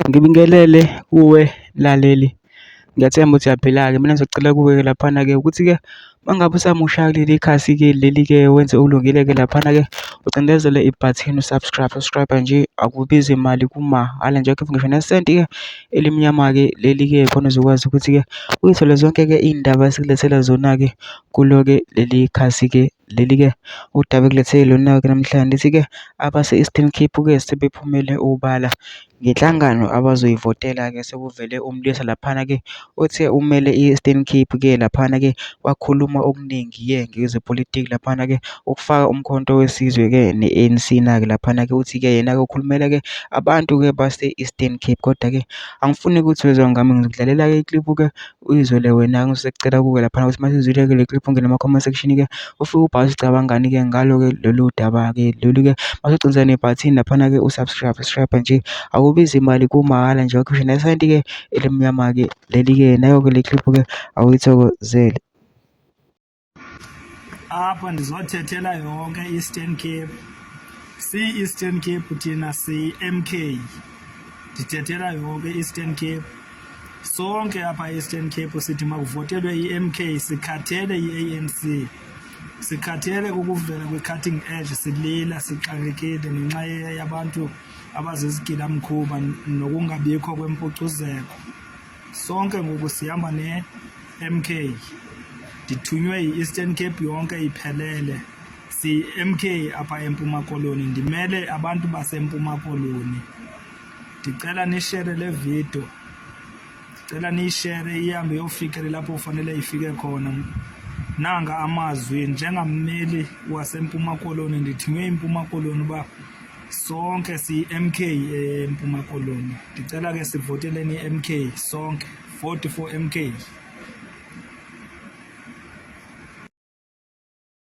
Ngibingelele kuwe laleli, ngiyathemba ukuthi uyaphila-ke. Mina ngizocela kuwe-ke laphana-ke ukuthi-ke uma ngabe usamusha kuleli khasi-ke leli-ke wenze okulungile-ke laphana-ke ucindezele ibhathini subscribe nje, akubizi imali kumahhala nje, akukho ngisho nesenti-ke elimnyama-ke leli-ke khona uzokwazi ukuthi-ke uyithole zonke-ke iy'ndaba esikulethela zona-ke kulo-ke leli khasi-ke leli-ke udaba ekulethele lona-ke namhlanje lithi-ke abase-Eastern Cape-ke sebephumele obala ngenhlangano abazoyivotela-ke. Sekuvele umlisa laphana-ke othe umele i-Eastern Cape-ke laphana-ke wakhuluma okuningi-ke ngezepolitiki laphana-ke ukufaka umkhonto wesizwe-ke ne-ANC na-ke laphana-ke uthi-ke yena-ke ukhulumela-ke abantu-ke base-Eastern Cape. Kodwa-ke angifuni ukuthi wezwa ngami, ngizokudlalela-ke iklipu-ke uyizwele wena. Ngisacela kuwe laphana ukuthi mase izwile-ke le klipu ungene ama-comment section-ke ufike ubhale ucabangani-ke ngalo-ke lolu daba-ke lolu-ke mase ugcina nebhathini laphana-ke usubscribe nje, akubizi imali kumahhala nje, akukho nesenti-ke elimnyama-ke leli-ke nayo-ke le klipu-ke awuyithokozele. Apha ndizothethela yonke Eastern Cape. Si-Eastern Cape thina si-MK. Ndithethela yonke Eastern Cape. Sonke apha Eastern Cape sithi makuvotelwe i-MK, sikhathele i-ANC. Sikhathele ukuvela kwe-cutting edge, silila sixakekile ngenxa yabantu abazizigilamkhuba nokungabikho kwempucuzeko. Sonke ngoku sihamba ne-MK. Ndithunywe yi-Eastern Cape yonke iphelele. Si-MK apha eMpuma Koloni, ndimele abantu baseMpuma Koloni. Ndicela nishere le video, ndicela niyishere ihambe iyofikelela lapho ufanele ifike khona. Nanga amazwi njengammeli waseMpuma Koloni, ndithunywe eMpuma Koloni uba sonke si-MK eMpuma Koloni. Ndicela ke sivoteleni i-MK sonke, vote for MK.